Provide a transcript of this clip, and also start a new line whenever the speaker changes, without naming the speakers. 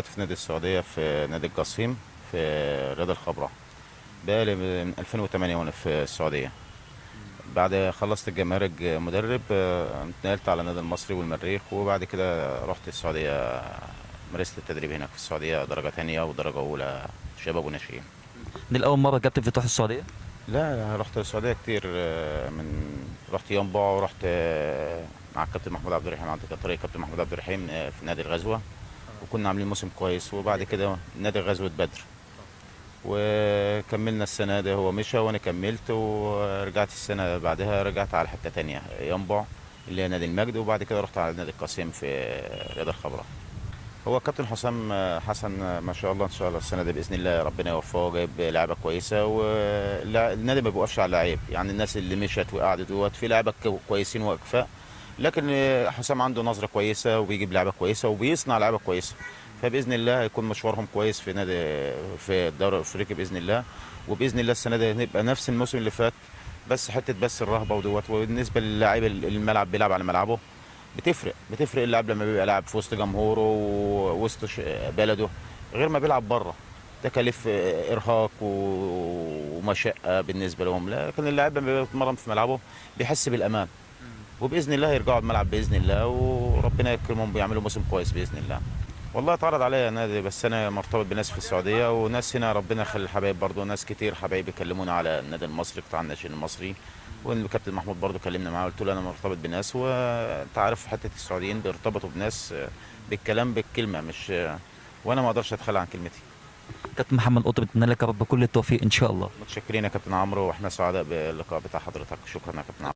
دلوقتي في نادي السعودية، في نادي القصيم في رياض الخبرة. بقالي من 2008 وانا في السعودية. بعد خلصت الجمارك مدرب، اتنقلت على النادي المصري والمريخ، وبعد كده رحت السعودية، مارست التدريب هناك في السعودية درجة تانية ودرجة أولى شباب وناشئين.
دي الاول مرة كابتن في تروح السعودية؟
لا لا، رحت السعودية كتير، من رحت ينبع ورحت مع الكابتن محمود عبد الرحيم، عند طريق الكابتن محمود عبد الرحيم في نادي الغزوة، وكنا عاملين موسم كويس. وبعد كده نادي غزوة بدر، وكملنا السنة دي، هو مشى وأنا كملت، ورجعت السنة بعدها رجعت على حتة تانية ينبع اللي هي نادي المجد، وبعد كده رحت على نادي القصيم في رياض الخبرة. هو الكابتن حسام حسن ما شاء الله، ان شاء الله السنة دي باذن الله ربنا يوفقه، جايب لعيبة كويسة، والنادي ما بيوقفش على لعيب، يعني الناس اللي مشت وقعدت دوت في لعيبة كويسين واكفاء، لكن حسام عنده نظره كويسة وبيجيب لعيبة كويسة وبيصنع لعيبة كويسة، فباذن الله هيكون مشوارهم كويس في نادي في الدوري الافريقي باذن الله. وباذن الله السنة دي هنبقى نفس الموسم اللي فات، بس حتة بس الرهبة ودوت. وبالنسبة للاعيب الملعب بيلعب على ملعبه، بتفرق اللاعب لما بيبقى لاعب في وسط جمهوره ووسط بلده، غير ما بيلعب بره، تكاليف ارهاق ومشقة بالنسبة لهم. لكن اللاعب لما بيتمرن في ملعبه بيحس بالامان، وباذن الله يرجعوا الملعب باذن الله، وربنا يكرمهم ويعملوا موسم كويس باذن الله. والله اتعرض عليا نادي، بس انا مرتبط بناس في السعودية وناس هنا، ربنا يخلي الحبايب برضه، ناس كتير حبايبي كلمونا على النادي المصري، قطاع الناشئين المصري، والكابتن محمود برضه كلمنا معاه، قلت له انا مرتبط بناس، وانت عارف حتة السعوديين بيرتبطوا بناس بالكلام بالكلمة، مش وانا ما اقدرش اتخلى عن كلمتي.
كابتن محمد قطب، بتمنى لك يا رب كل التوفيق ان شاء الله.
متشكرين يا كابتن عمرو، واحنا سعداء باللقاء بتاع حضرتك. شكرا يا كابتن عمرو.